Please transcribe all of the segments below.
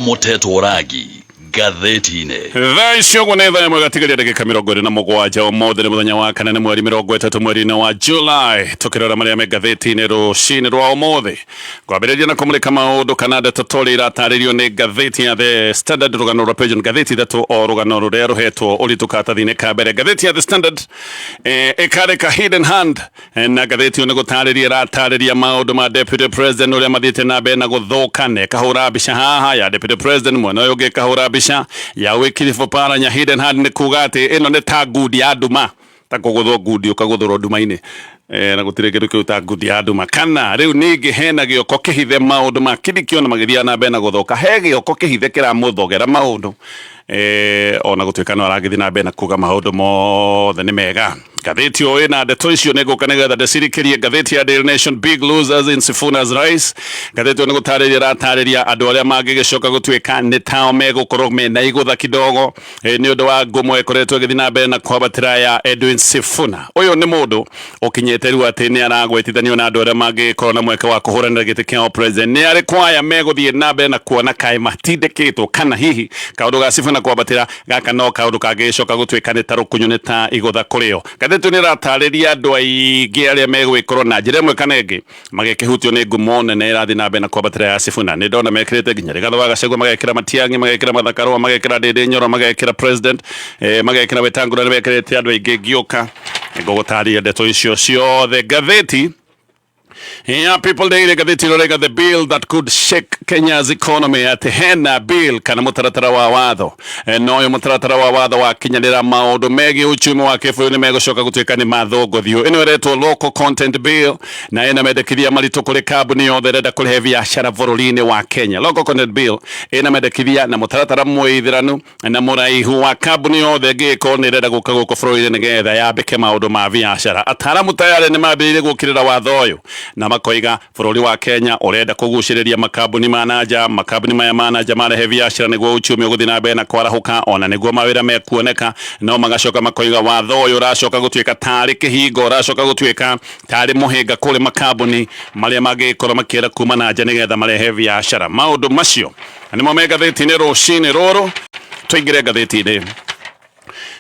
Ũmotetwo rangi ngathĩti-inĩ. Thaa icio ũguo nĩ thaa 1 gatigaria ndagĩka 27. Ũmũthĩ nĩ mũthenya wa kana, nĩ mweri 30 mweri-inĩ wa July. Tũkĩrora marĩa me ngathĩti-inĩ rũcinĩ rwa ũmũthĩ, kwambĩrĩria na kũmũrĩka maũndũ kana ndeto torĩa iratarĩrio nĩ ngathĩti ya The Standard, rũgano rwa page ngathĩti ithatũ, o rũgano rũrĩa rũhetwo ũritũ karatathi-inĩ ka mbere. Ngathĩti ya The Standard ĩkarĩka hidden hand, na ngathĩti ĩyo nĩ gũtarĩria ĩratarĩria maũndũ ma deputy president ũrĩa mathiĩte na mbere na gũthũka, na ĩkahũra mbica haha ya deputy president, mwena ũyũ ũngĩ ĩkahũra mbica ya Wycliffe Oparanya. Hidden hand nĩ kuga atĩ ĩno nĩ ta ngundi ya nduma, ta kũgũthwo ngundi ũkagũthũrwo nduma-inĩ, na gũtirĩ kĩndũ kĩu ta ngundi ya nduma. Kana rĩu ningĩ hena gĩoko kĩhithe, maũndũ ma Kindiki ona magĩthiaga na mbere na gũthũka, he gĩoko kĩhithe kĩramũthogera maũndũ, ona gũtuĩka no aragĩthiĩ na mbere na kuga maũndũ mothe nĩ mega. Ngathĩti o ĩna ndeto icio nĩ ngũka nĩgetha ndĩcirikĩrie. Ngathĩti ya Daily Nation, big losers in Sifuna's race. Ngathĩti ĩyo nĩ gũtarĩria ĩratarĩria andũ arĩa mangĩgĩcoka gũtuĩka nĩ tao megũkorwo mena igũtha kidogo, nĩ ũndũ wa ngumo ĩkoretwo ĩgĩthiĩ na mbere na kwambatĩra ya Edwin Sifuna. Ũyũ nĩ mũndũ ũkinyĩte rĩu atĩ nĩ aragwetithanio na andũ arĩa mangĩgĩkorwo na mweke wa kũhũranĩra gĩtĩ kĩa president. Nĩ arĩ kwaya megũthiĩ na mbere na kuona kaĩ matindĩkĩtwo, kana hihi kaũndũ ga Sifuna kwambatĩra gaka no kaũndũ kangĩgĩcoka gũtuĩka nĩ ta rũkunyu, nĩ ta igũtha kũrĩo. Ngathĩti nĩ ĩratarĩria andũ aingĩ arĩa megwĩkorwo na njĩra ĩmwe kana ĩngĩ magĩkĩhutio nĩ ngumo nene ĩrathiĩ na mbere na kwambatĩra ya Sifuna. Nĩ ndona mekĩrĩte nginya Rigathĩ wa Gachagua, magekĩra Matiang'i, magekĩra Martha Karũa, magekĩra Ndĩndĩ Nyoro, magekĩra president, magekĩra Wetangula, nĩ mekĩrĩte andũ aingĩ. Ngĩũka ngũgũtarĩria ndeto icio ciothe. Ngathĩti ya People Daily, ngathĩti ĩrorega the bill that could shake Kenya's economy, atĩ hena bill kana mũtaratara wa watho, na ũyũ mũtaratara wa watho wakinyanĩra, maũndũ megiĩ uchumi wa kĩbũrũri nĩ megũcoka gũtuĩka nĩ mathũngũthio. Ĩno ĩretwo local content bill na ĩna mendekithia maritũ kũrĩ kambuni yothe ĩrenda kũrehe biacara bũrũri-inĩ wa Kenya. Local content bill ĩna mendekithia na mũtaratara mũithĩranu na mũraihu wa kambuni yothe ĩngĩgĩkorwo nĩ ĩrenda gũka gũkũ bũrũri-inĩ nĩgetha yambĩke maũndũ ma biacara. Ataaramu tayarĩ nĩ mambĩrĩirie gũkĩrĩra watho ũyũ na makoiga bũrũri wa Kenya ũrenda kũgucĩrĩria makambuni ma nanja, makambuni maya ma nanja marehe biacara nĩguo uchumi ũgũthiĩ na mbere na kwarahũka, ona nĩguo mawĩra mekuoneka. No magacoka makoiga watho ũyũ ũracoka gũtuĩka tarĩ kĩhingo, ũracoka gũtuĩka tarĩ mũhĩnga kũrĩ makambuni marĩa mangĩgĩkorwo makĩenda kuma na nja nĩgetha marehe biacara. Maũndũ macio nĩmo me ngathĩti-inĩ rũcinĩ rũrũ. Tũingĩre ngathĩti-inĩ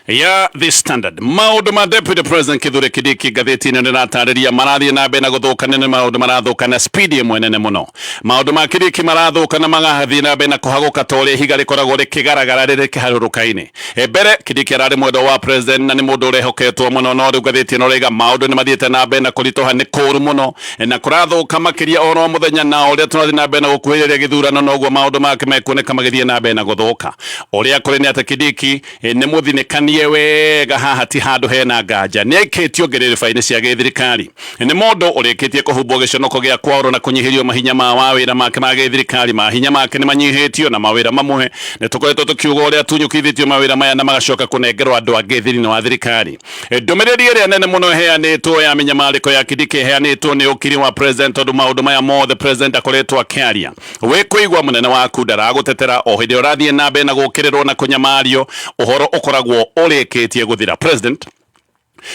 ya The Standard, maũndũ ma deputy president Kithure Kindiki. Ngathĩti-inĩ nĩratarĩria marathiĩ na mbere na gũthũka, nĩ maũndũ marathũka na speed ĩmwe nene mũno. Maũndũ ma Kindiki marathũka na magathiĩ na mbere na kũhagũka ta ũrĩa ihiga rĩkoragwo rĩkĩgaragara rĩrĩ kĩharũrũka-inĩ. Mbere Kindiki ararĩ mwendwa wa president na nĩ mũndũ ũrehoketwo mũno, no rĩu ngathĩti ĩno rĩga maũndũ nĩ mathiĩte na mbere na kũritũha, nĩ kũũru mũno na kũrathũka makĩria oro mũthenya, na ũrĩa tũrathiĩ na mbere na gũkuhĩrĩria gĩthurano noguo maũndũ make mekuoneka magĩthiĩ na mbere na gũthũka. Ũrĩa kũrĩ nĩ atĩ Kindiki nĩ mũthinĩkanie wega, haha ti handũ hena nganja, nĩ aikĩtio ngĩrĩrĩba-inĩ cia gĩthirikari. Nĩ mũndũ ũrĩkĩtie kũhumbwo gĩconoko gĩa kwaũrwo na kũnyihĩrio mahinya ma wawĩra make ma gĩthirikari. Mahinya make nĩ manyihĩtio na mawĩra mamwe nĩ tũkoretwo tũkiuga ũrĩa tunyũkithĩtio mawĩra maya na magacoka kũnengerwo andũ angĩ thĩinĩ wa thirikari. Ndũmĩrĩri ĩrĩa nene mũno ĩheanĩtwo ya mĩnyamarĩko ya Kindiki ĩheanĩtwo nĩ ũkiri wa president, tondũ maũndũ maya mothe president akoretwo akĩaria, wĩ kũigua mũnene waku ndaragũtetera o hĩndĩ ũrathiĩ na mbere na gũkĩrĩrwo na kũnyamario, ũhoro ũkoragwo ũrĩkĩtie gũthira. President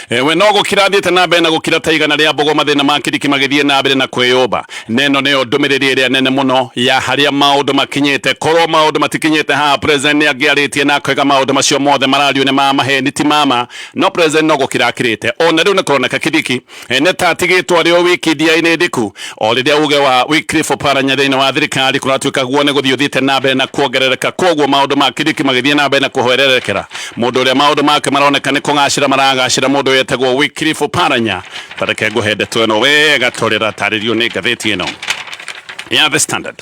we no gũkira athiĩte na mbere na gũkira ta igana rĩa mbogo, mathĩna ma Kindiki magĩthiĩ na mbere na kwĩyũmba. Neno nĩyo ndũmĩrĩri ĩrĩa nene mũno ya harĩa maũndũ makinyĩte. Korwo maũndũ matikinyĩte haha, president nĩ angĩarĩtie na akoiga maũndũ macio mothe marario nĩ ma maheni, ti mama. No president no gũkira akirĩte. Ona rĩu nĩ kũroneka Kindiki nĩ ta atigĩtwo arĩ o wiki ndia-inĩ ndiku, o rĩrĩa uge wa Wycliffe Oparanya thĩinĩ wa thirikari kũratuĩka guo nĩ gũthiĩ ũthiĩte na mbere na kuongerereka. Koguo maũndũ ma Kindiki magĩthiĩ na mbere na kũhwererekera, mũndũ ũrĩa maũndũ make maroneka nĩ kũgacĩra maragacĩra, mũndũ wetagwo Wycliffe Oparanya. Tareke ngũhe ndeto ĩno wega torĩa ĩratarĩrio nĩ ngathĩti ĩno ya The Standard.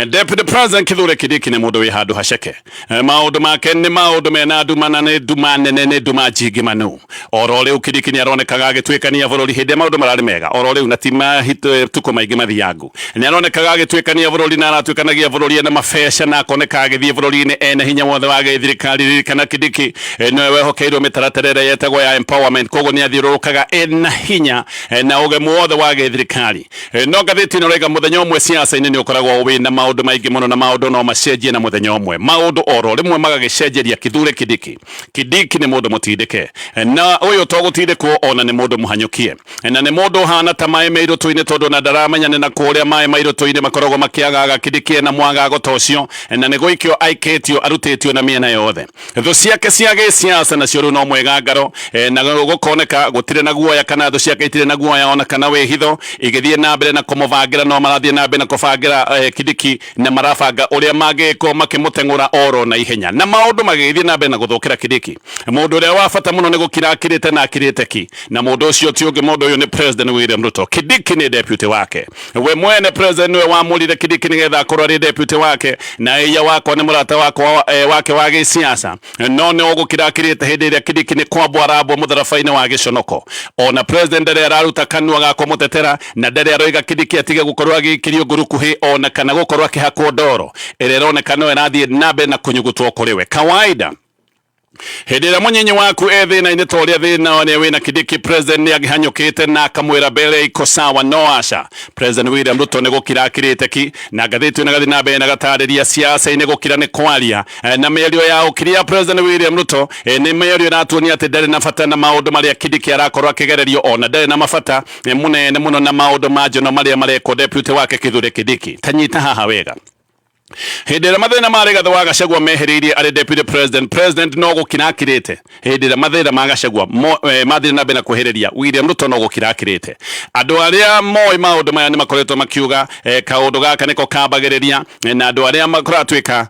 Deputy President Kithure Kindiki nĩ mũndũ wĩ handũ haceke. Maũndũ make nĩ maũndũ mena nduma, na nĩ nduma nene, nĩ nduma njingimanu. Oro rĩu Kindiki nĩ aronekaga agĩtuĩkania bũrũri hĩndĩ ĩrĩa maũndũ mararĩ mega. Oro rĩu na ti matukũ maingĩ mathiangu, nĩ aronekaga agĩtuĩkania bũrũri na aratuĩkanagia bũrũri ena mabeca na akoneka agĩthiĩ bũrũri-inĩ ena hinya wothe wa gĩthirikari. Ririkana Kindiki nĩwe wehokeirwo mĩtaratara ĩrĩa yetagwo ya empowerment, koguo nĩ athiũrũrũkaga ena hinya na ũgemu wothe wa gĩthirikari. No ngathĩti ĩno raiga mũthenya ũmwe siasa-inĩ nĩ ũkoragwo wĩna Maũndũ maingĩ mũno na maũndũ no macenjie na mũthenya ũmwe. Maũndũ oro rĩmwe magagĩcenjeria Kithure Kindiki. Kindiki nĩ mũndũ mũtindĩke, na ũyũ to gũtindĩkwo, ona nĩ mũndũ mũhanyũkie, na nĩ mũndũ ũhana ta maĩ me irũtũ-inĩ, tondũ ona ndaramenya nĩ na kũrĩa maĩ ma irũtũ-inĩ makoragwo makĩagaga. Kindiki ena mwagago ta ũcio, na nĩ gũikio aikĩtio, arutĩtio na mĩena yothe. Thũ ciake cia gĩsiasa nacio rĩu no mwĩgangaro, na gũkoneka gũtirĩ na guoya, kana thũ ciake itirĩ na guoya ona kana wĩhitho, igĩthiĩ na mbere na kũmũbangĩra. No marathiĩ na mbere na kũbangĩra Kindiki, na marabanga ũrĩa mangĩgĩkorwo makĩmũteng'ũra oro na ihenya, na maũndũ magĩgĩthiĩ na mbere na gũthũkĩra Kindiki. Mũndũ ũrĩa wa bata mũno nĩ gũkira akirĩte na akirĩte ki, na mũndũ ũcio ti ũngĩ, mũndũ ũyũ nĩ President William Ruto. Kindiki nĩ deputy wake we mwene. President niwe wamũrire Kindiki nĩgetha akorwo arĩ deputy wake, na ĩya wakwa nĩ mũrata wakwa wake wa gĩsiasa, no nĩ ũgũkira akirĩte hĩndĩ ĩrĩa Kindiki nĩ kwambwo arambwo mũtharaba-inĩ wa gĩconoko. Ona president ndarĩ araruta kanua ga kũmũtetera, na ndarĩ aroiga Kindiki atige gũkorwo agĩikĩrio ngurukuhĩ, ona kana gũkorwo akĩhakwo ndoro ĩrĩa ĩroneka no ĩrathiĩ na mbere na kũnyugutwo kũrĩ we. Kawaida hĩndĩ ĩrĩa mũnyinyi waku e thĩna-inĩ ta ũrĩa thĩna ũrĩa wĩna Kindiki, president nĩ angĩhanyũkĩte na akamwĩra mbere iko sawa, no aca. President William Ruto nĩ gũkira akirĩte ki, na ngathĩti ĩno ĩgathiĩ na mbere na gatarĩria siasa-inĩ gũkira nĩ kwaria. Na mĩario ya ũkiri ya President William Ruto nĩ mĩario ĩratuonia atĩ ndarĩ na bata na maũndũ marĩa Kindiki arakorwo akĩgererio, ona ndarĩ na mabata mũnene mũno na maũndũ ma njono marĩa marekwo deputy wake Kithure Kindiki. Tanyita haha wega. Hĩndĩ ĩrĩa mathĩna ma Rigathĩ wa Gachagua mehereirie arĩ deputy president, president no gũkira akirĩte. Hĩndĩ ĩrĩa mathĩna ma Gachagua mathire na mbere na kwĩhĩrĩria, William Ruto no gũkira akirĩte. Andũ arĩa moĩ maũndũ maya nĩ makoretwo makiuga kaũndũ gaka nĩko kambagĩrĩria, na andũ arĩa makoratuĩka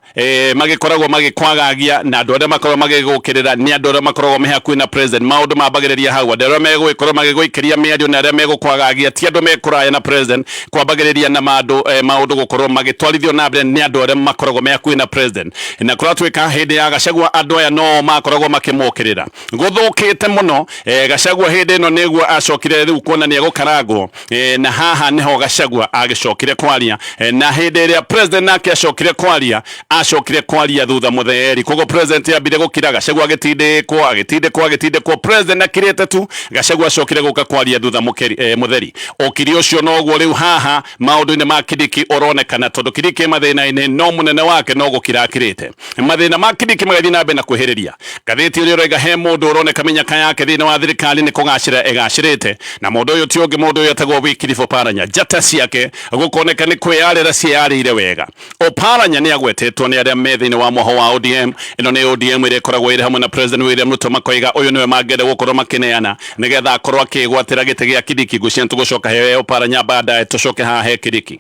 magĩkoragwo magĩkwagagia na andũ arĩa makoragwo magĩgũkĩrĩra nĩ andũ arĩa makoragwo me hakuhĩ na president. Maũndũ mambagĩrĩria hau. Andũ arĩa megũgĩkorwo magĩgũikĩria mĩario na arĩa megũkwagagia ti andũ mekũraya na president. Kwambagĩrĩria na maũndũ gũkorwo magĩtwarithio na mbere nĩ andũ arĩa makoragwo me hakuhĩ na president, na kũratuĩka hĩndĩ ya Gachagua andũ aya no makoragwo makĩmũkĩrĩra. Gũthũkĩte mũno Gachagua hĩndĩ ĩno nĩguo acokire rĩu kuona nĩ egũkarangwo, na haha nĩho Gachagua agĩcokire kwaria, na hĩndĩ ĩrĩa president nake acokire kwaria, acokire kwaria thutha mũtheri. Koguo president ambire gũkira, Gachagua agĩtindĩkwo, agĩtindĩkwo, agĩtindĩkwo, president akirĩte tu. Gachagua acokire gũka kwaria thutha mũtheri. Ũkiri ũcio noguo rĩu haha maũndũ-inĩ ma Kindiki ũronekana, tondũ Kindiki e mathĩna-inĩ, no mũnene wake no gũkira akirĩte. Mathĩna ma Kindiki magathiĩ na mbere na kwĩhĩrĩria. Ngathĩti ũrĩa ũroiga he mũndũ ũroneka mĩnyaka yake thĩinĩ wa thirikari nĩ kũgacĩra ĩgacĩrĩte, na mũndũ ũyũ ti ũngĩ, mũndũ ũyũ etagwo Wycliffe Oparanya. Njata ciake gũkoneka nĩ kwĩyarĩra ciĩyarĩire wega. Oparanya nĩ agwetetwo nĩ arĩa me thĩinĩ wa mwaho wa ODM. Ĩno nĩ ODM ĩrĩa ĩkoragwo ĩrĩ hamwe na President William Ruto. Makoiga ũyũ nĩwe mangĩenda gũkorwo makĩneana nĩgetha akorwo akĩgwatĩra gĩtĩ gĩa Kindiki. Ngwĩciria tũgũcoka he Oparanya baadaye, tũcoke haha he Kindiki.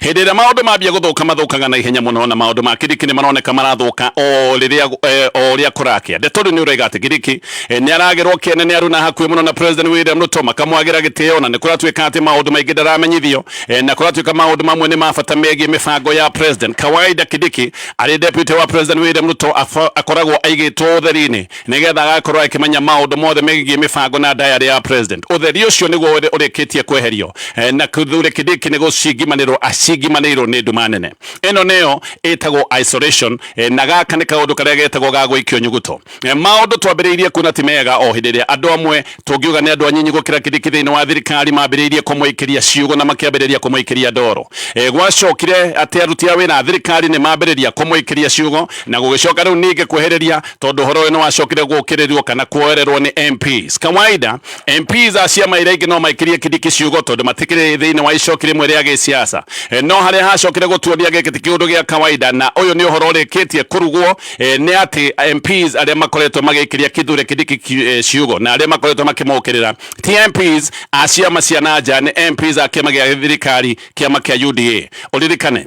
Hĩndĩ ĩrĩa maũndũ mambia gũthũka, mathũkaga na ihenya mũno, na maũndũ ma Kindiki nĩ maroneka marathũka o rĩrĩa o ũrĩa kũrakĩa. Ndeto rĩu nĩ ũroiga atĩ Kindiki nĩ aragĩrwo kĩene nĩ aruna hakuhĩ mũno na President William Ruto, makamwagĩra gĩtĩo, na nĩ kũratuĩka atĩ maũndũ maingĩ ndaramenyithio, na kũratuĩka maũndũ mamwe nĩ ma bata megiĩ mĩbango ya president. Kawaida Kindiki arĩ deputy wa President William Ruto akoragwo aigĩtwo ũtheri-inĩ nĩgetha agakorwo akĩmenya maũndũ mothe megiĩ mĩbango na diary ya president. Ũtheri ũcio nĩguo ũrĩkĩtie kweherio, na Kithure Kindiki nĩ gũcingimanĩrwo acingimanĩirwo nĩ nduma nene. Ĩno nĩyo ĩtagwo isolation, na gaka nĩ kaũndũ karĩa getagwo ga gũikio nyuguto. Maũndũ twambĩrĩirie kuona ti mega o hĩndĩ ĩrĩa andũ amwe tũngiuga nĩ andũ anyinyi gũkĩra Kindiki thĩinĩ wa thirikari mambĩrĩirie kũmũikĩria ciugo na makĩambĩrĩria kũmũikĩria ndoro. Gwacokire atĩ aruti a wĩra a thirikari nĩ mambĩrĩria kũmũikĩria ciugo, na gũgĩcoka rĩu ningĩ kwehereria, tondũ ũhoro ũyũ nĩ wacokire gũkĩrĩrwo kana kuoererwo nĩ MPs. Kawaida MPs a ciama iria ingĩ no maikĩrie Kindiki ciugo tondũ matikĩrĩ thĩinĩ wa icoki rĩmwe rĩa gĩsiasa, no harĩa hacokire gũtuonia gĩkĩ ti kĩũndũ gĩa kawaida, na ũyũ nĩ ũhoro ũrĩkĩtie kũrugwo, nĩ atĩ MPs arĩa makoretwo magĩikĩria Kithure Kindiki ciugo na arĩa makoretwo makĩmũkĩrĩra ti MPs a ciama cia na nja, nĩ MPs a kĩama gĩa thirikari, kĩama kĩa UDA. Ũririkane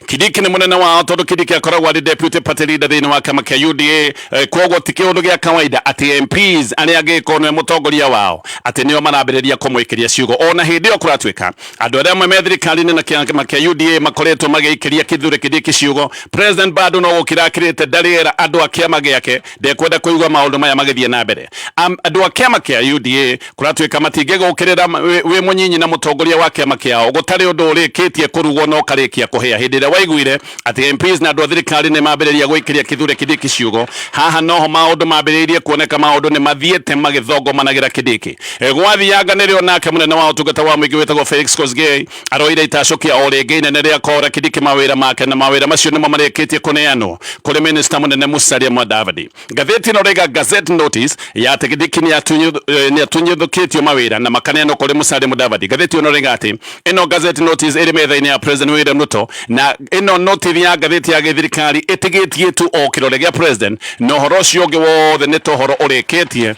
Kindiki nĩ mũnene wao, tondũ Kindiki akoragwo arĩ deputy party leader thĩinĩ wa kĩama kĩa UDA. Koguo ti kĩũndũ gĩa kawaida atĩ MPs arĩa angĩkorwo nĩwe mũtongoria wao atĩ nĩo marambĩrĩria kũmũikĩria ciugo. Ona hĩndĩ ĩyo kũratuĩka andũ arĩa amwe me thirikari-inĩ na kĩama kĩa UDA makoretwo magĩikĩria Kithure Kindiki ciugo, president bado no gũkira akirĩte, ndarĩera andũ a kĩama gĩake, ndekwenda kũigua maũndũ maya magĩthiĩ na mbere. Andũ a kĩama kĩa UDA kũratuĩka matingĩgũkĩrĩra wĩ mũnyinyi na mũtongoria wa kĩama kĩao gũtarĩ ũndũ ũrĩkĩtie kũrugwo na ũkarĩkia kũhĩa. Hĩndĩ Hĩndĩ ĩrĩa waiguire atĩ MPs na andũ a thirikari nĩ mambĩrĩria gũikĩria Kithure Kindiki ciugo, haha noho maũndũ mambĩrĩirie kuoneka maũndũ nĩ mathiĩte magĩthongomanagĩra Kindiki. Gwathianga nĩrĩo nake mũnene wa ũtungata wa mũingĩ wĩtagwo Felix Kosgei aroire itacũkia o rĩngĩ inene rĩa kora Kindiki mawĩra make, na mawĩra macio nĩmo marĩkĩtie kũneanwo kũrĩ minista mũnene Musalia Mudavadi. Ngathĩti ĩno rĩga Gazette notice ya atĩ Kindiki nĩatunyithũkĩtio mawĩra na makaneanwo kũrĩ Musalia Mudavadi. Ngathĩti ĩno rĩga atĩ ĩno Gazette notice ĩrĩ metha-inĩ ya President William Ruto, na ĩno notice ya ngathĩti ya gĩthirikari ĩtigĩtie tu o kĩrore gĩa President, na ũhoro ũcio ũngĩ wothe nĩ ta ũhoro ũrĩkĩtie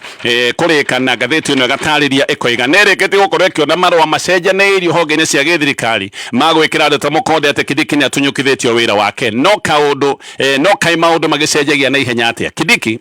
kũrĩka. Na ngathĩti ĩno ĩgatarĩria ĩkoiga nĩ ĩrĩkĩtie gũkorwo ĩkĩona marũa macenjanĩirio honge-inĩ cia gĩthirikari ma gwĩkĩra ndeto mũkonde atĩ Kindiki nĩ atunyũkithĩtio wĩra wake. No kaũndũ no kaĩ maũndũ magĩcenjagia na ihenya atĩa? Kindiki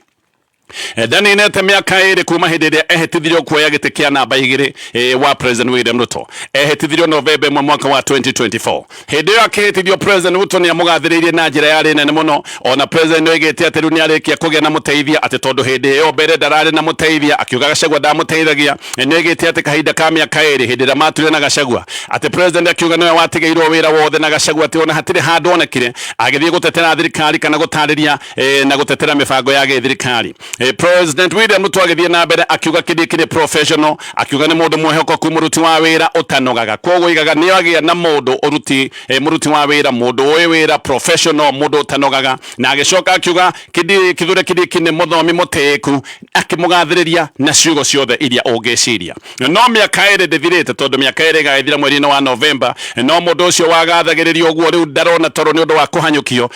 ndaninete mĩaka 2 kuma hĩndĩ ĩrĩa ehĩtithirio kuoya gĩtĩ kĩa namba 2 wa President William Ruto. Ehĩtithirio Novemba 1 mwaka wa 2024. Hĩndĩ ĩyo akĩhĩtithio, President Ruto nĩ amũgathĩrĩirie na njĩra yarĩ nene mũno. Ona President nĩ oigĩte atĩ rĩu nĩ arĩkia kũgĩa na mũteithia, atĩ tondũ hĩndĩ ĩyo mbere ndararĩ na mũteithia, akiuga Gachagua ndamũteithagia. Nĩ oigĩte atĩ kahinda ka mĩaka 2 hĩndĩ ĩrĩa maturire na Gachagua, atĩ President akiuga nĩwe watigĩirwo wĩra wothe na Gachagua, atĩ ona hatirĩ handũ onekire agĩthiĩ gũtetera thirikari kana gũtarĩria na gũtetera mĩbango ya gĩthirikari. President William Ruto agĩthiĩ na mbere akiuga Kindiki nĩ professional, akiuga nĩ mũndũ mwĩhokeku, mũruti wa wĩra ũtanogaga. Koguo oigaga nĩ agĩa na mũndũ ũruti mũruti wa wĩra, mũndũ ũĩ wĩra, professional, mũndũ ũtanogaga. Na agĩcoka akiuga Kithure Kindiki nĩ mũthomi mũtĩĩku, akĩmũgathĩrĩria na ciugo ciothe iria ũngĩciria. No mĩaka 2 ndĩthirĩte, tondũ mĩaka 2 ĩgagĩthira mweri-inĩ wa Novemba. No mũndũ ũcio wagathagĩrĩrio ũguo rĩu ndarona toro nĩ ũndũ wa kũhanyũkio,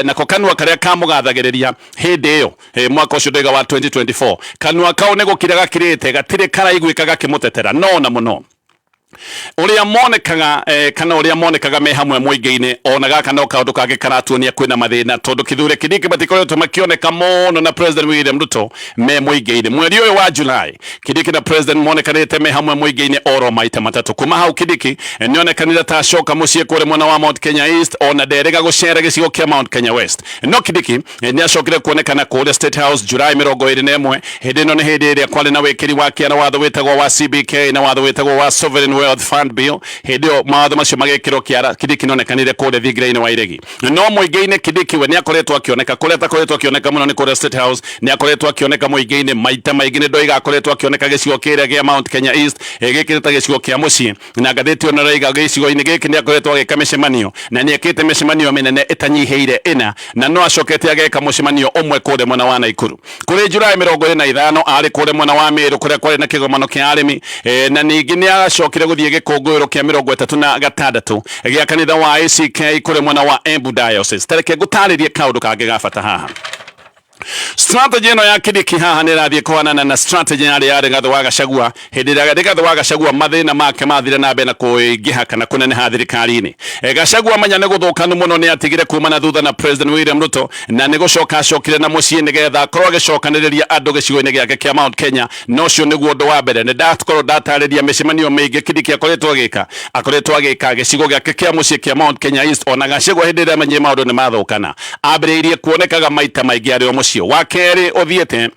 nako kanua karĩa kamũgathagĩrĩria hĩndĩ ĩyo mwaka ũcio ndaiga wa 2024, kanua kau nĩ gũkira gakirĩte, gatirĩ karaiguĩka gakĩmũtetera. No na mũno ũrĩa monekaga kana ũrĩa monekaga me hamwe mũingĩ-inĩ, ona gaka no kaũndũ kangĩ karatuonia kwĩna mathĩna, tondũ Kithure Kindiki matikoretwo makĩoneka mũno na President William Ruto me mũingĩ-inĩ. Mweri ũyũ wa July, Kindiki na President monekanĩte me hamwe mũingĩ-inĩ oro maita matatũ. Kuma hau Kindiki nĩonekanire ta acoka mũciĩ kũrĩa mwena wa Mount Kenya East, ona nderĩga gũcera gĩcigo kĩa Mount Kenya West. No Kindiki nĩ acokire kuonekana kũrĩa State House July 21. Hĩndĩ ĩno nĩ hĩndĩ ĩrĩa kwarĩ na wĩkĩri wa kĩara watho wĩtagwo wa CBK na watho wĩtagwo wa Sovereign Wealth Fund Bill. Hĩndĩ ĩyo mawatho macio magĩkĩrwo kĩara, Kindiki nĩonekanire kũrĩa thingira-inĩ wa iregi. No mũingĩ-inĩ Kindiki we nĩakoretwo akĩoneka. Kũrĩa atakoretwo akĩoneka mũno nĩ kũrĩa State House. Nĩakoretwo akĩoneka mũingĩ-inĩ maita maingĩ. Nĩ ndoiga akoretwo akĩoneka gĩcigo kĩrĩa kĩa Mount Kenya East, gĩkĩ ta gĩcigo kĩa mũciĩ. Na ngathĩti ĩno ĩroiga gĩcigo-inĩ gĩkĩ nĩ akoretwo agĩka mĩcemanio, na nĩ ekĩte mĩcemanio mĩnene ĩtanyihĩire 4, na no acokete ageka mũcemanio ũmwe kũrĩa mwena wa Naikuru. Kũrĩ July 25 arĩ kũrĩa mwena wa Meru kũrĩa kwarĩ na kĩgomano kĩa arĩmi, na ningĩ nĩ acokire gũthiĩ gĩkũngũĩro kĩa 36 gĩa kanitha wa ACK kũrĩa mwena wa Embu Diocese. Tareke ngũtarĩrie kaũndũ kangĩ ga bata haha. Strategy ĩno ya Kindiki haha nĩ ĩrathiĩ kũhanana na strategy yarĩ ya Rigathĩ wa Gachagua hĩndĩ ĩrĩa Rigathĩ wa Gachagua mathĩna make mathire na mbere na kũingĩha kana kũneneha thirikari-inĩ. Gachagua manya nĩ gũthũkanu mũno nĩ atigire kuma na thutha na President William Ruto, na nĩ gũcoka acokire na mũciĩ nĩgetha akorwo agĩcokanĩrĩria andũ gĩcigo-inĩ gĩake kĩa Mount Kenya. Na ũcio nĩguo ũndũ wa mbere. Nĩ ndakorwo ndatarĩria mĩcemanio mĩingĩ Kindiki akoretwo agĩka, akoretwo agĩka gĩcigo gĩake kĩa mũciĩ kĩa Mount Kenya East. Ona Gachagua hĩndĩ ĩrĩa amenyire maũndũ nĩ mathũkana, ambĩrĩirie kuonekaga maita maingĩ arĩ o mũciĩ. Wa kerĩ ũthiĩte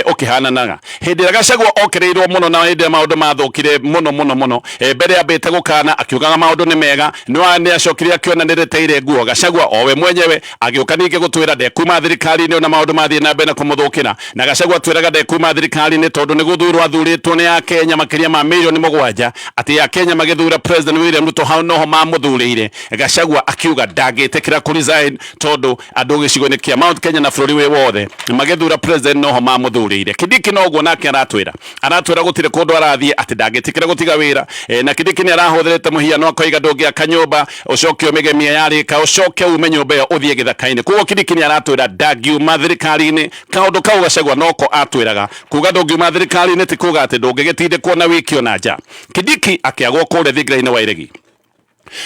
ũkĩhananaga hĩndĩ ĩrĩa Gachagua okĩrĩirwo mũno na hĩndĩ ĩrĩa maũndũ mathũkire mũno mũno mũno. Mbere ambĩte gũkana akiugaga maũndũ nĩ mega, no nĩ acokire akĩona nĩ rĩteire nguo. Gachagua o we mwenyewe agĩũka ningĩ gũtwĩra ndekuma thirikari-inĩ ona maũndũ mathiĩ na mbere na kũmũthũkĩra. Na Gachagua atwĩraga ndekuma thirikari-inĩ tondũ nĩ gũthurwo athurĩtwo nĩ Akenya makĩria ma mirioni 7, atĩ Akenya magĩthura President William Ruto hau noho mamũthurĩire. Gachagua akiuga ndangĩtĩkĩra kũ resign tondũ andũ gĩcigo-inĩ kĩa Mount Kenya na bũrũri wĩ wothe magĩthura president noho mamũthurĩire. Kindiki noguo nake aratwĩra gũtirĩ kũndũ arathiĩ, atĩ ndangĩtĩkĩra gũtiga wĩra. Na Kindiki nĩ arahũthĩrĩte mũhiano akoiga ndũngĩaka nyũmba ũcoke ũmĩgemie yarĩka ũcoke ume nyũmba ĩyo ũthiĩ gĩthaka-inĩ. Koguo Kindiki nĩ aratwĩra ndangiuma thirikari-inĩ. Kaũndũ kau Gachagua noko atwĩraga kuga ndũngiuma thirikari-inĩ ti kuga atĩ ndũngĩgĩtindĩkwo na wikio na nja. Kindiki akĩagwo kũrĩa thingira-inĩ wa iregi.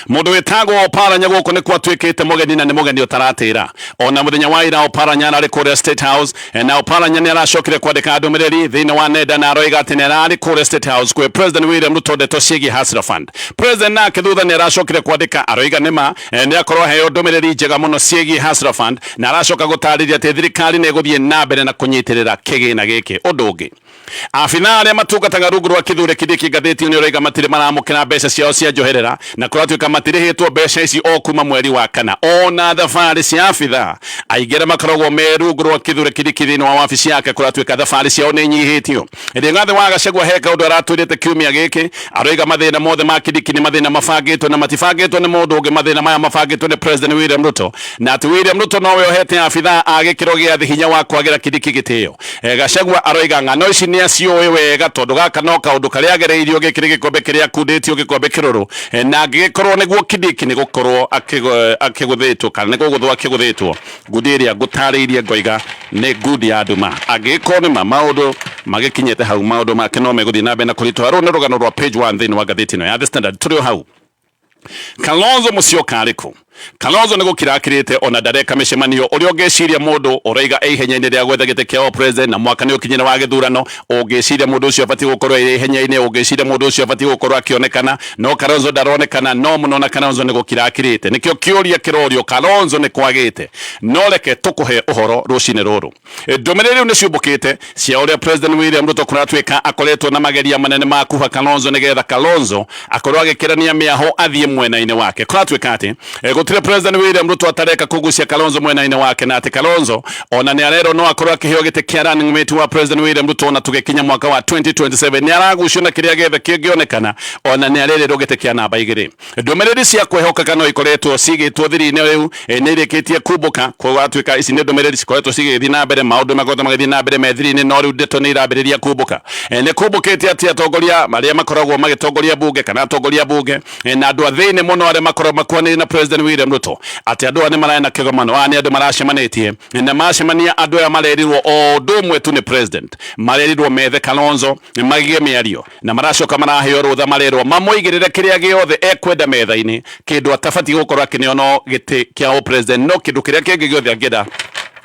Mũndũ wĩtagwo Oparanya gũkũ nĩ kwatuĩkĩte mũgeni, na nĩ mũgeni ũtaratĩra. Ona mũthenya wa ira Oparanya ararĩ kũrĩa State House, na Oparanya nĩ aracokire kwandĩka ndũmĩrĩri thĩinĩ wa nenda na aroiga atĩ nĩ ararĩ kũrĩa State House kwĩ President William Ruto ndeto ciĩgiĩ Hustler Fund. President nake thutha nĩ aracokire kwandĩka aroiga nĩma nĩ akorwo aheo ndũmĩrĩri njega mũno ciĩgiĩ Hustler Fund, na aracoka gũtarĩria atĩ thirikari nĩ ĩgũthiĩ na mbere na kũnyitĩrĩra kĩgĩna gĩkĩ. Ũndũ ũngĩ, Abithaa arĩa matungataga rungu rwa Kithure Kindiki, ngathĩti nĩ ũraiga matirĩ maramũkĩra mbeca ciao cia njoherera, na kũratuĩka matirĩhĩtwo mbeca ici o kuma mweri wa kana. Ona thabarĩ cia abithaa aingĩ arĩa makoragwo me rungu rwa Kithure Kindiki thĩinĩ wa wabici yake, kũratuĩka thabarĩ ciao nĩ inyihĩtio. Rigathĩ wa Gachagua he kaũndũ aratwĩrĩte kiumia gĩkĩ, aroiga mathĩna mothe ma Kindiki nĩ mathĩna mabangĩtwo na matibangĩtwo nĩ mũndũ ũngĩ, mathĩna maya mabangĩtwo nĩ President William Ruto, na atĩ William Ruto nowe ũhete abithaa a gĩkĩro gĩa thĩ hinya wa kwagĩra Kindiki gĩtĩo. Gachagua aroiga ng'ano ici nĩ aciũĩ wega, tondũ gaka no kaũndũ karĩa agereirio. Gĩkĩ nĩ gĩkombe kĩrĩa akundĩtio, gĩkombe kĩrũrũ, na angĩgĩkorwo nĩguo Kindiki nĩ gũkorwo akĩgũthĩtwo kana nĩ gũgũthwo akĩgũthĩtwo ngundi ĩrĩa ngũtarĩirie ngoiga nĩ ngundi ya nduma. Angĩgĩkorwo nĩ ma maũndũ magĩkinyĩte hau, maũndũ make no megũthiĩ na mbere na kũritũha. Rũrũ nĩ rũgano rwa page 1 thĩinĩ wa ngathĩti ĩno ya The Standard. Tũrĩ o hau, Kalonzo Musyoka arĩkũ? Kalonzo nĩ gũkira akirĩte, ona ndareka mĩcemanio. Ũrĩa ũngĩciria mũndũ ũraiga e ihenya-inĩ rĩa gwetha gĩtĩ kĩa o president, na mwaka nĩ ũkinyire wa gĩthurano, ũngĩciria mũndũ ũcio abatiĩ gũkorwo e ihenya-inĩ, ũngĩciria mũndũ ũcio abatiĩ gũkorwo akĩonekana, no Kalonzo ndaronekana. No mũno na Kalonzo nĩ gũkira akirĩte. Nĩkĩo kĩũria kĩrorio, Kalonzo nĩ kwagĩte? No reke tũkũhe ũhoro rũcinĩ rũrũ. Ndũmĩrĩri rĩu nĩ ciũmbũkĩte cia ũrĩa President William Ruto kũratuĩka akoretwo na mageria manene ma kuha Kalonzo, nĩgetha Kalonzo akorwo agĩkĩrania mĩaho athiĩ mwena-inĩ wake. Kũratuĩka atĩ gũtirĩ President William Ruto atareka kũgucia Kalonzo mwena-inĩ wake, na atĩ Kalonzo ona nĩ arerwo no akorwo akĩheo gĩtĩ kĩa running mate wa President William Ruto ona tũgĩkinya mwaka wa 2027. Nĩ aragucio na kĩrĩa gĩothe kĩngĩonekana, ona nĩ arerĩrwo gĩtĩ kĩa namba 2. Ndũmĩrĩri cia kwĩhokeka no ikoretwo cigĩtwo thiri-inĩ, rĩu nĩ irĩkĩtie kumbũka. Kũgatuĩka ici nĩ ndũmĩrĩri cikoretwo cigĩthiĩ na mbere, maũndũ makoretwo magĩthiĩ na mbere me thiri-inĩ, no rĩu ndeto nĩ irambĩrĩria kumbũka. Nĩ kumbũkĩte atĩ atongoria arĩa makoragwo magĩtongoria bunge, kana atongoria bunge na andũ a thĩinĩ mũno arĩa makoragwo makuanĩire na President William Ruto, atĩ andũ aya nĩ mararĩ na kĩgomano. Aya nĩ andũ maracemanĩtie, na macemania andũ aya marerirwo o ũndũ ũmwe tu nĩ president. Marerirwo methe Kalonzo magĩe mĩario, na maracoka maraheo rũtha, marerwo mamũigĩrĩre kĩrĩa gĩothe ekwenda metha-inĩ. Kĩndũ atabatiĩ gũkorwo akĩneo no gĩtĩ kĩa ũ president, no kĩndũ kĩrĩa kĩngĩ gĩothe angĩenda,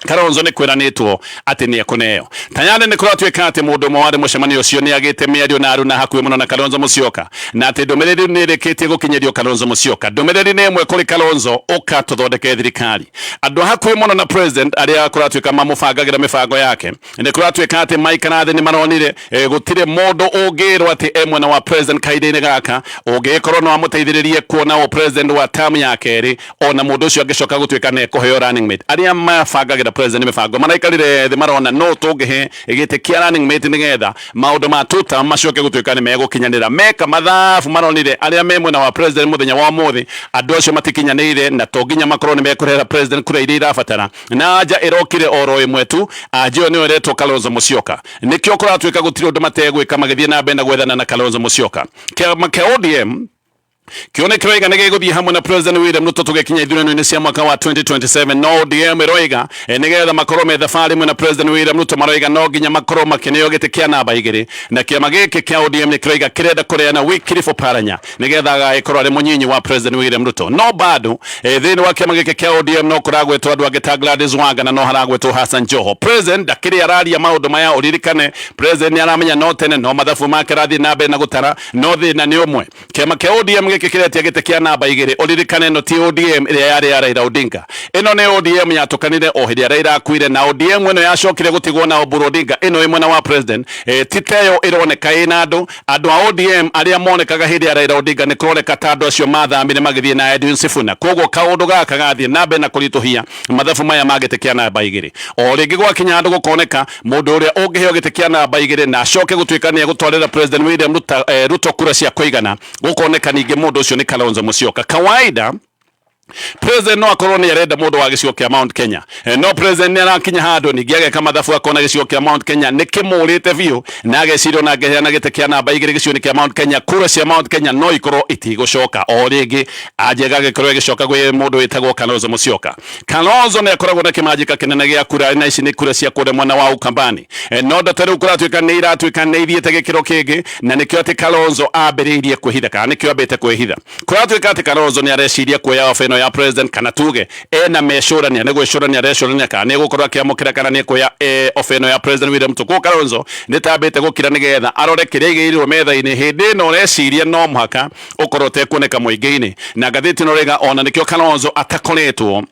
Kalonzo nĩ kwĩranĩtwo atĩ nĩ ekũneo. Tayarĩ nĩ kũratuĩka atĩ mũndũ ũmwe warĩ mũcemanio ũcio nĩ agĩte mĩario na aruna hakuhĩ mũno na Kalonzo Musyoka, na atĩ ndũmĩrĩri nĩ ĩrĩkĩtie gũkinyĩrio Kalonzo Musyoka. Ndũmĩrĩri nĩ ĩmwe kũrĩ Kalonzo: ũka tũthondeke thirikari. Andũ a hakuhĩ mũno na president arĩa kũratuĩka mamũbangagĩra mĩbango yake, nĩ kũratuĩka atĩ maikara thĩ nĩ maronire gũtirĩ mũndũ ũngĩrwo atĩ e mwena wa president kahinda-inĩ gaka ũngĩgĩkorwo no amũteithĩrĩrie kuona ũ president wa term ya kerĩ, ona mũndũ ũcio angĩcoka gũtuĩka nĩ ekũheo running mate. Arĩa mabangagĩra president mĩbango maraikarire thĩ, marona no tũngĩhe gĩtĩ kĩa running mate nĩgetha maũndũ ma tuta macoke gũtuĩka nĩ megũkinyanĩra. Meka mathabu, maronire arĩa me mwena wa president mũthenya wa ũmũthĩ, andũ acio matikinyanĩire, na to nginya makorwo nĩ mekũrehera president kura iria irabatara. Na anja ĩrokire oro ĩmwe tu, anja ĩyo nĩyo ĩretwo Kalonzo Musyoka. Nĩkĩo kũratuĩka gũtirĩ ũndũ mategwĩka magĩthiĩ na mbere na gwethana na Kalonzo Musyoka. Kĩama kĩa ODM kĩone kĩroiga nĩ gĩgũthiĩ hamwe na President William Ruto tũgĩkinya ithurano-inĩ cia mwaka wa 2027, no ODM ĩroiga nĩgetha makorwo me thabarĩ ĩmwe na President William Ruto, maroiga no nginya makorwo makĩneo gĩtĩ kĩa namba 2. Na kĩama gĩkĩ kĩa ODM nĩ kĩroiga kĩrenda kũreana Wycliffe Oparanya nĩgetha agagĩkorwo arĩ mũnyinyi wa President William Ruto. No bado thĩinĩ wa kĩama gĩkĩ kĩa ODM no kũragwetwo andũ angĩ ta Gladys Wanga, na no haragwetwo Hassan Joho. President ndakĩrĩ araria maũndũ maya. Ũririkane President nĩ aramenya no tene no mathabu make arathiĩ na mbere na gũtara, no thĩna nĩ ũmwe: kĩama kĩa ODM gĩkĩ kĩretia gĩtĩ kĩa namba 2. Ũririkane ĩno ti ODM ĩrĩa yarĩ ya Raila Odinga. Ĩno nĩ ODM yatũkanire o hĩndĩ ĩrĩa Raila akuire, na ODM ĩno yacokire gũtigwo na Oburu Odinga. Ĩno ĩ mwena wa president ti teyo ĩroneka ĩna andũ. Andũ a ODM arĩa monekaga hĩndĩ ya Raila Odinga, nĩ kũroneka ta andũ acio mathamire magĩthiĩ na Edwin Sifuna. Koguo kaũndũ gaka gathiĩ na mbere na kũritũhia mathabu maya ma gĩtĩ kĩa namba 2. O rĩngĩ gwakinya handũ gũkoneka mũndũ ũrĩa ũngĩheo gĩtĩ kĩa namba 2 na acoke gũtuĩka nĩ egũtwarĩra President William Ruto kura cia kũigana, gũkoneka ningĩ mũndũ ũcio nĩ Kalonzo Musyoka. Kawaida president no akorwo nĩ arenda mũndũ wa gĩcigo kĩa Mount Kenya, no president nĩ arakinya handũ ningĩ ageka mathabu, akona gĩcigo kĩa Mount Kenya nĩ kĩmũrĩte biũ, na ageciria ona angĩheana gĩtĩ kĩa namba 2 gĩcigo-inĩ kĩa Mount Kenya, kura cia Mount Kenya no ikorwo itigũcoka. O rĩngĩ anja ĩgagĩkorwo ĩgĩcoka gwĩ mũndũ wĩtagwo Kalonzo Musyoka. Kalonzo nĩ akoragwo na kĩmanjĩka kĩnene gĩa kura, na ici nĩ kura cia kũrĩa mwena wa Ukambani. No ndeto rĩu kũratuĩka nĩ iratuĩka nĩ ithiĩte gĩkĩro kĩngĩ, na nĩkĩo atĩ Kalonzo ambĩrĩirie kwĩhitha, kana nĩkĩo ambĩte kwĩhitha. Kũratuĩka atĩ Kalonzo nĩ areciria kuoya ofa ĩno ya president, kana tuge ena mecũrania, nĩ gwĩcũrania arecũrania kana nĩ egũkorwo akĩamũkĩra kana nĩ ekuoya ofa ĩno ya President William Ruto. Koguo Kalonzo nĩ tambĩte gũkira nĩgetha arore kĩrĩa aigĩirwo metha-inĩ. Hĩndĩ ĩno ũreciria no mũhaka ũkorwo ũtekuoneka mũingĩ-inĩ, na ngathĩti ĩno rĩga ona nĩkĩo Kalonzo atakoretwo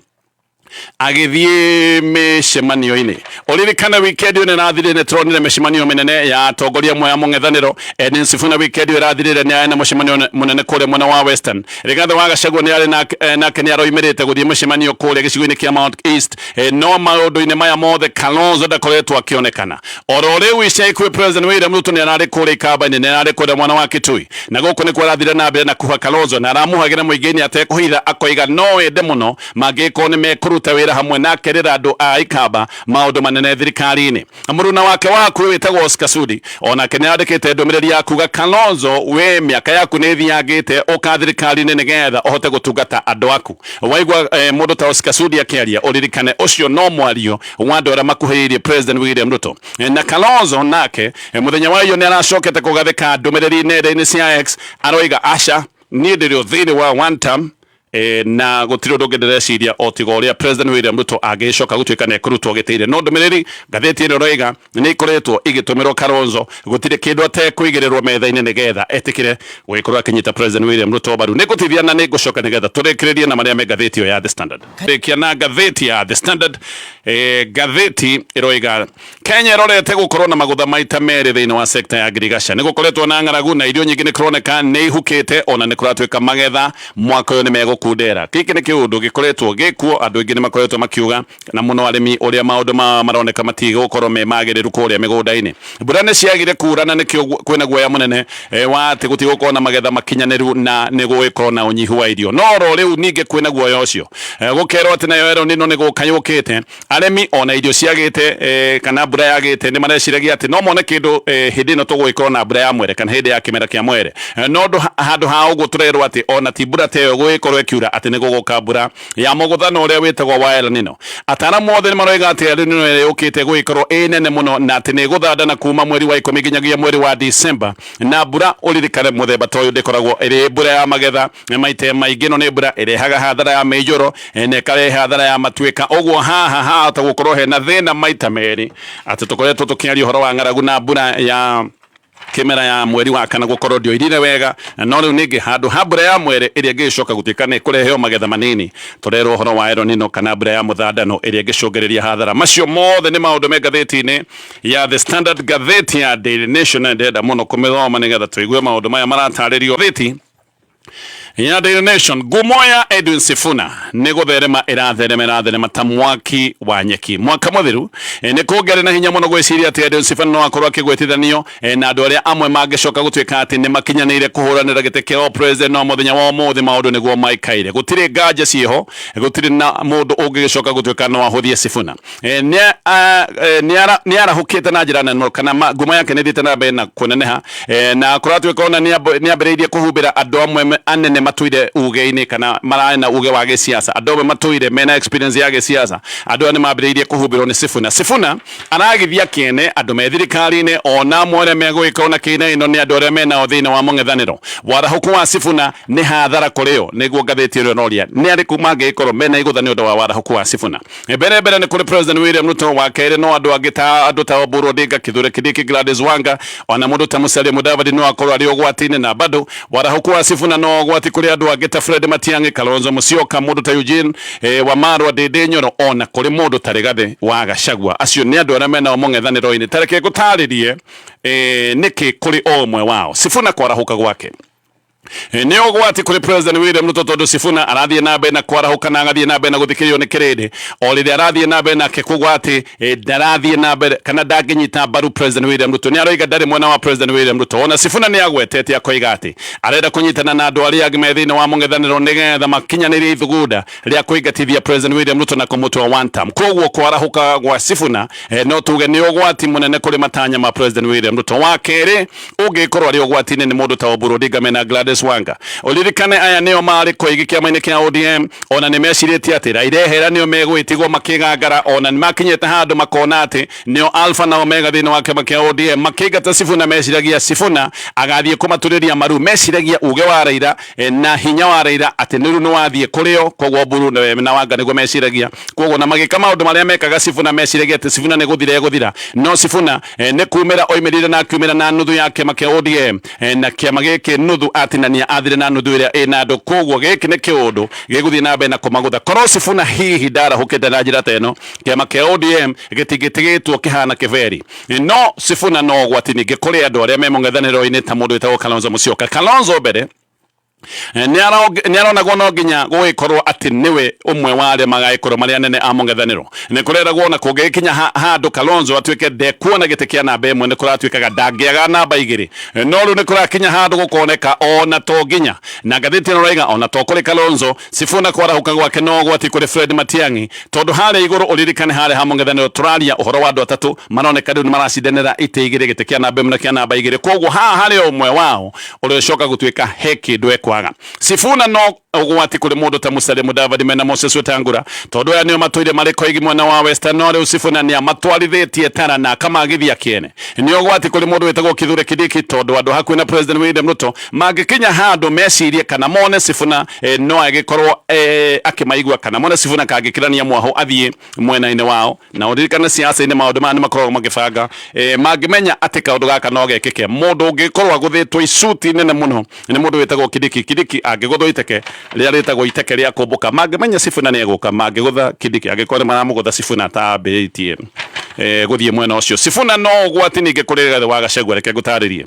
Agĩthiĩ mĩcemanio-inĩ. Ũririkane wikendi ĩno ĩrathirire nĩ tũronire mĩcemanio mĩnene ya atongoria amwe a mũng'ethanĩro. Edwin Sifuna wikendi ĩyo ĩrathirire nĩ arĩ na mũcemanio mũnene kũrĩa mwena wa Western. Rigathĩ wa Gachagua nĩ arĩ nake nĩ aroimĩrĩte gũthiĩ mũcemanio kũrĩa gĩcigo-inĩ kĩa Mount East. No maũndũ-inĩ maya mothe Kalonzo ndakoretwo akĩonekana. Oro rĩu ica ikuhĩ President William Ruto nĩ ararĩ kũrĩa Ikamba-inĩ, nĩ ararĩ kũrĩa mwena wa Kitui. Na gũkũ nĩkuo arathire na mbere na kuha Kalonzo na aramuhagĩra mũingĩ-inĩ atekũhitha akoiga no ende mũno mangĩkorwo nĩ mekũruta wĩra hamwe na akerĩra andũ a Ikamba maũndũ manene thirikari-inĩ. Mũruna wake wa hakuhĩ wĩtagwo Oscar Sudi onake nĩ andĩkĩte ndũmĩrĩri ya kuga Kalonzo, we mĩaka yaku nĩ ĩthiangĩte, ũka thirikari-inĩ nĩgetha ũhote gũtungata andũ aku. Waigua mũndũ ta Oscar Sudi akĩaria ũririkane ũcio no mwario wa andũ arĩa makuhĩrĩirie President William Ruto. Na Kalonzo nake mũthenya wa iyo nĩ aracokete kũgathĩka ndũmĩrĩri nenda-inĩ cia X aroiga aca, niĩ ndĩrĩ o thĩinĩ wa one term na gũtirĩ ũndũ ũngĩ ndĩreciria o tiga ũrĩa President William Ruto angĩcoka gũtuĩka nĩ ekũrutwo gĩtĩ-inĩ. No ndũmĩrĩri ngathĩti ĩno ĩroiga nĩ ikoretwo igĩtũmĩrwo Kalonzo, gũtirĩ kĩndũ atekũigĩrĩrwo metha-inĩ nĩgetha etĩkĩre gũgĩkorwo akĩnyita President William Ruto mbaru. Nĩ ngũtithia na nĩ ngũcoka nĩgetha tũrĩkĩrĩrie na marĩa me ngathĩti ĩyo ya The Standard. Rĩkia na ngathĩti ya The Standard, ngathĩti ĩroiga Kenya ĩrorete gũkorwo na magũtha maita merĩ thĩinĩ wa sekta ya ngirigaca. Nĩ gũkoretwo na ng'aragu na irio nyingĩ nĩ kũroneka nĩ ihukĩte ona nĩ kũratuĩka magetha mwaka ũyũ nĩ megũkundera. Gĩkĩ nĩ kĩũndũ gĩkoretwo gĩkuo, andũ aingĩ nĩ makoretwo makiuga na mũno arĩmi ũrĩa maũndũ mao maroneka matigũkorwo me magĩrĩru kũrĩa mĩgũnda-inĩ. Mbura nĩ ciagire kura na nĩkĩo kwĩna guoya mũnene wa atĩ gũtigũkorwo na magetha makinyanĩru na nĩ gũgĩkorwo na ũnyihu wa irio. No oro rĩu ningĩ kwĩna guoya ũcio, gũkerwo atĩ nayo El Nino nĩ gũka yũkĩte. Arĩmi ona irio ciagĩte kana mbura yagĩte nĩ mareciragia atĩ no mone kĩndũ hĩndĩ ĩno tũgũgĩkorwo na mbura ya mwere kana hĩndĩ ya kĩmera kĩa mwere. No handũ ha ũguo tũrerwo atĩ ona ti mbura ta ĩyo ĩgũgĩkorwo ĩkiura atĩ nĩ gũgũka mbura ya mũgũthano ũrĩa wĩtagwo wa El Nino. Ataaramu othe nĩ maroiga atĩ El Nino ĩrĩa yũkĩte ĩgũgĩkorwo ĩ nene mũno na atĩ nĩ ĩgũthandana kuma mweri wa ikũmi nginyagia mweri wa December. Na mbura ũririkane mũthemba ta ũyũ ndĩkoragwo ĩrĩ mbura ya magetha maita maingĩ, ĩno nĩ mbura ĩrehaga hathara ya mĩiyũro na ĩkarehe hathara ya matuĩka. Ũguo haha hahota gũkorwo hena thĩna maita merĩ, atĩ tũkoretwo tũkĩaria ũhoro wa ng'aragu na mbura ya kĩmera ya mweri wa kana gũkorwo ndĩoirire wega, no rĩu ningĩ handũ ha mbura ya mwere ĩrĩa ĩngĩgĩcoka gũtuĩka nĩ ĩkũrehe o magetha manini, tũrerwo ũhoro wa El Nino kana mbura ya mũthandano ĩrĩa ĩngĩcũngĩrĩria hathara. Macio mothe nĩ maũndũ me ngathĩti-inĩ ya The Standard, ngathĩti ya Daily Nation, na ndĩrenda mũno kũmĩthoma nĩgetha tũigue maũndũ maya maratarĩrio. Ngathĩti ya Daily Nation, ngumo ya Edwin Sifuna nĩ gũtherema ĩratherema ĩratherema ta mwaki wa nyeki. Mwaka mũthiru nĩ kũngĩarĩ na hinya mũno gwĩciria atĩ Edwin Sifuna no akorwo akĩgwetithanio na andũ arĩa amwe mangĩcoka gũtuĩka atĩ nĩ makinyanĩire kũhũranĩra gĩtĩ kĩa president, no mũthenya wa ũmũthĩ maũndũ nĩguo maikaire. Gũtirĩ nganja ciĩho, gũtirĩ na mũndũ ũngĩgĩcoka gũtuĩka no ahũthie Sifuna. Nĩ arahũkĩte na njĩra nene kana ngumo yake nĩ ĩthiĩte na mbere na kũneneha, na kũratuĩka ona nĩ ambĩrĩirie kũhumbĩra andũ amwe anene matũire uge-inĩ kana mararĩ na uge wa gĩsiasa, andũ amwe matũire mena experience ya gĩsiasa, andũ aya nĩ mambĩrĩirie kũhumbĩrwo nĩ Sifuna. Sifuna aragithia kĩene andũ me thirikari-inĩ ona amwe arĩa megũgĩkorwo na kĩina ĩno nĩ andũ arĩa menao thĩinĩ wa mũng'ethanĩro. Warahũku wa Sifuna nĩ hathara kũrĩ o, nĩguo ngathĩti ĩno ĩroria nĩ arĩkũ mangĩgĩkorwo mena igũtha nĩ ũndũ wa warahũku wa Sifuna. Mbere mbere nĩ kũrĩ President William Ruto, wa kerĩ no andũ angĩ ta andũ ta Oburu Odinga, Kithure Kindiki, Gladys Wanga, ona mũndũ ta Musalia Mudavadi no akorwo arĩ ũgwati-inĩ, na bado warahũku wa Sifuna no ũgwati kũrĩ andũ angĩ ta Fred Matiang'i, Kalonzo Musyoka, mũndũ ta Eugene Wamalwa, Ndindi Nyoro, ona kũrĩ mũndũ ta Rigathĩ wa Gachagua. Acio nĩ andũ arĩa menao mũng'ethanĩro-inĩ. Ta reke ngũtarĩrie nĩkĩ kũrĩ o ũmwe wao Sifuna kwarahũka gwake nĩ ũgwati kũrĩ President William Ruto, tondũ Sifuna arathiĩ na mbere na kwarahũka na agathiĩ na mbere na gũthikĩrĩrio nĩ kĩrĩndĩ o rĩrĩa arathiĩ na mbere nake kuga atĩ ndarathiĩ na mbere kana ndangĩnyita mbaru President William Ruto. Nĩ aroiga ndarĩ mwena wa President William Ruto. Ona Sifuna nĩ agwetete akoiga atĩ arenda kũnyitana na andũ arĩa angĩ me thĩinĩ wa mũng'ethanĩro nĩgetha makinyanĩrie ithugunda rĩa kũingatithia President William Ruto na kũmũtua one term. Koguo kwarahũka gwa Sifuna no tuge nĩ ũgwati mũnene kũrĩ matanya ma President William Ruto. Wa kerĩ ũngĩkorwo arĩ ũgwati-inĩ nĩ mũndũ ta Oburu Odinga mena Gladys Wanga. Ũririkane aya nĩo marĩ koigi kĩama-inĩ kĩa ODM, ona nĩ mecirĩtie atĩ Raila ehera nĩo megũgĩtigwo makĩgangara, ona nĩ makinyĩte handũ makona atĩ nĩo Alpha na Omega thĩinĩ wa kĩama kĩa ODM. Makĩingata Sifuna meciragia Sifuna agathiĩ kũmaturĩria maru, meciragia uge wa Raila na hinya wa Raila atĩ nĩ rĩu nĩ wathiĩ kũrĩ o, koguo Oburu na Wanga nĩguo meciragia. Koguo na magĩka maũndũ marĩa mekaga Sifuna, meciragia atĩ Sifuna nĩ gũthira egũthira, no Sifuna nĩ kumĩra oimĩrire na akiumĩra na nuthu ya kĩama kĩa ODM, na kĩama gĩkĩ nuthu atinangirie. Gũtinania athire na nuthu ĩrĩa ĩna andũ. Koguo gĩkĩ nĩ kĩũndũ gĩgũthiĩ na mbere na kũmagũtha. Korwo Sifuna hihi ndarahũkĩte na njĩra ta ĩno, kĩama kĩa ODM gĩtingĩtigĩtwo kĩhana kĩberi. No Sifuna no ũgwati ningĩ kũrĩ andũ arĩa me mũng'ethanĩro-inĩ ta mũndũ wĩtagwo Kalonzo Musyoka. Kalonzo mbere nĩ aronagwo no nginya gũgĩkorwo atĩ nĩwe ũmwe wa arĩa magagĩkorwo marĩ anene a mũng'ethanĩro. Nĩ kũreragwo ona kũngĩgĩkinya handũ Kalonzo atuĩke ndekuona gĩtĩ kĩa namba ĩmwe, nĩ kũratuĩkaga ndangĩaga namba igĩrĩ. No rĩu nĩ kũrakinya handũ gũkoneka ona to nginya, na ngathĩti ĩno ĩraiga ona to kũrĩ Kalonzo, Sifuna kwarahũka gwake no ũgwati kũrĩ Fred Matiang'i, tondũ harĩa igũrũ ũririkane harĩa ha mũng'ethanĩro tũraria ũhoro wa andũ atatũ maroneka rĩu nĩ maracindanĩra itĩ igĩrĩ, gĩtĩ kĩa namba ĩmwe na kĩa namba igĩrĩ. Koguo haha harĩ o ũmwe wao ũrĩa ũcoka gũtuĩka he kĩndũ ekwaga. Sifuna no ũgwati kũrĩ mũndũ ta Musalia Mudavadi mena Moses Wetangula, tondũ aya nĩo matũire marĩ koigi mwena wa Western, no rĩu Sifuna nĩ amatwarithĩtie tara na akamagithia kĩene. Nĩ ũgwati kũrĩ mũndũ wĩtagwo Kithure Kindiki, tondũ andũ hakuhĩ na President William Ruto mangĩkinya handũ mecirie kana mone Sifuna no agĩkorwo akĩmaigua, kana mone Sifuna kangĩkĩrania mwahũ athiĩ mwena-inĩ wao. Na ũririkane siasa-inĩ maũndũ maya nĩ makoragwo makĩbanga. Mangĩmenya atĩ kaũndũ gaka no gekĩke, mũndũ ũngĩkorwo agũthĩtwo icuti nene mũno nĩ mũndũ wĩtagwo Kindiki. Kindiki angĩgũthwo iteke rĩrĩa rĩtagwo iteke rĩa kũmbũka, mangĩmenya Sifuna nĩ egũka, mangĩgũtha Kindiki, angĩkorwo nĩ maramũgũtha Sifuna atambĩrĩtie gũthiĩ mwena ũcio. Sifuna no ũgwati ningĩ kũrĩ Rigathĩ wa Gachagua. Reke ngũtarĩrie.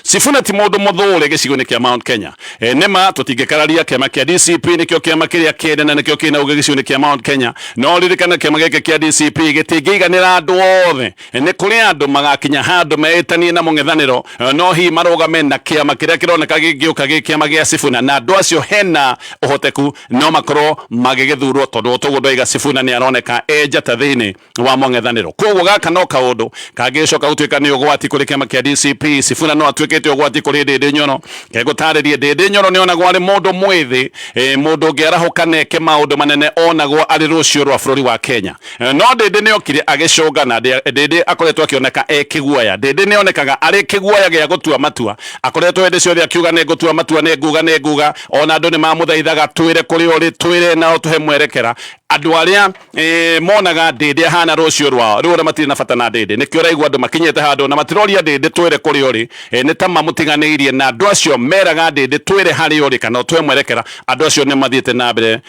Sifuna ti mũndũ mũthũre gĩcigo-inĩ kĩa Mount Kenya. Nĩ ma tũtingĩkararia kĩama kĩa DCP nĩkĩo kĩama kĩrĩa kĩene na nĩkĩo kĩna ũgĩ gĩcigo-inĩ kĩa Mount Kenya. No ririkana kĩama gĩkĩ kĩa DCP gĩtingĩiganĩra andũ othe. Nĩ kũrĩ andũ magakinya handũ meĩtanie na mũng'ethanĩro, no hihi marũgame na kĩama kĩrĩa kĩroneka gĩgĩũka gĩ kĩama gĩa Sifuna, na andũ acio hena ũhoteku no makorwo magĩgĩthurwo, tondũ o toguo ndoiga Sifuna nĩ aroneka e njata thĩinĩ wa mũng'ethanĩro. Koguo gaka no kaũndũ kangĩcoka gũtuĩka nĩ ũgwati kũrĩ kĩama kĩa DCP. Sifuna no atuĩkĩte ũgwati kũrĩ Ndĩndĩ Nyoro. Ngũtarĩrie, Ndĩndĩ Nyoro nĩ onagwo arĩ mũndũ mwĩthĩ, mũndũ ũngĩarahũka na eke maũndũ manene, onagwo arĩ rũciũ rwa bũrũri wa Kenya. No Ndĩndĩ nĩ okire agĩcũnga, na Ndĩndĩ akoretwo akĩoneka e kĩguoya. Ndĩndĩ nĩ onekaga arĩ kĩguoya gĩa gũtua matua, akoretwo hĩndĩ ciothe akiuga nĩ ngũtua matua, nĩ nguga, nĩ nguga. Ona andũ nĩ mamũthaithaga, twĩre kũrĩa ũrĩ, twĩre na ũtũhe mwerekera. Andũ arĩa monaga Ndĩndĩ ahana rũciũ rwao rĩu ona matirĩ na bata na Ndĩndĩ. Nĩkĩo ũraigua andũ makinyĩte handũ na matiroria Ndĩndĩ twĩre kũrĩa ũrĩ, nĩ ta mamũtiganĩirie. Na andũ acio meraga Ndĩndĩ twĩre harĩa ũrĩ kana ũtũhe mwerekera, andũ acio nĩ mathiĩte na mbere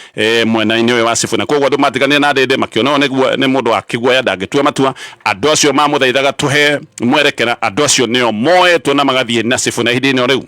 mwena-inĩ ũyũ wa Sifuna. Koguo andũ matiganire na Ndĩndĩ makĩona ũyũ nĩ mũndũ wa kĩguoya, ndangĩtua matua. Andũ acio mamũthaithaga tũhe mwerekera, andũ acio nĩo moetwo na magathiĩ na Sifuna ihinda-inĩ o rĩu.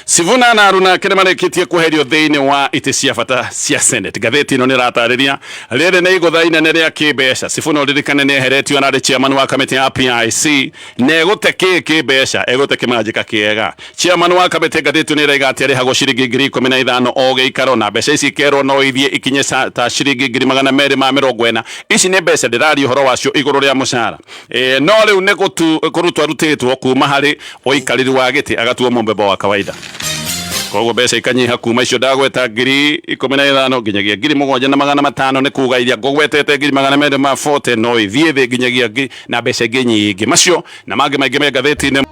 Sifuna na Aruna nake nĩ marĩkĩtie kweherio thĩinĩ wa itĩ cia bata cia Senate. Ngathĩti ĩno nĩ ĩratarĩria rĩrĩ nĩ igũtha inene rĩa kĩmbeca. Sifuna ũririkane nĩ eheretio ararĩ chairman wa kamĩtĩ ya PIC, na egũte kĩ kĩmbeca, egũte kĩmanjĩka kĩega. Chairman wa kamĩtĩ, ngathĩti ĩno ĩraiga atĩ arĩhagwo ciringi 15,000 o gĩikaro, na mbeca ici ikerwo no ithiĩ ikinye ta ciringi 240,000. Ici nĩ mbeca ndĩraria ũhoro wacio igũrũ rĩa mũcara. No rĩu nĩ kũrutwo arutĩtwo kuma harĩ ũikarĩri wa gĩtĩ agatuo mũmbemba wa kawaida. Koguo mbeca ikanyiha kuma icio ndagweta 15,000 nginyagia 7,500, nĩ kuga iria ngũgwetete 240,000 no ithiĩ thĩ nginyagia na mbeca ingĩ nyingĩ. Macio na mangĩ maingĩ me ngathĩti-inĩ.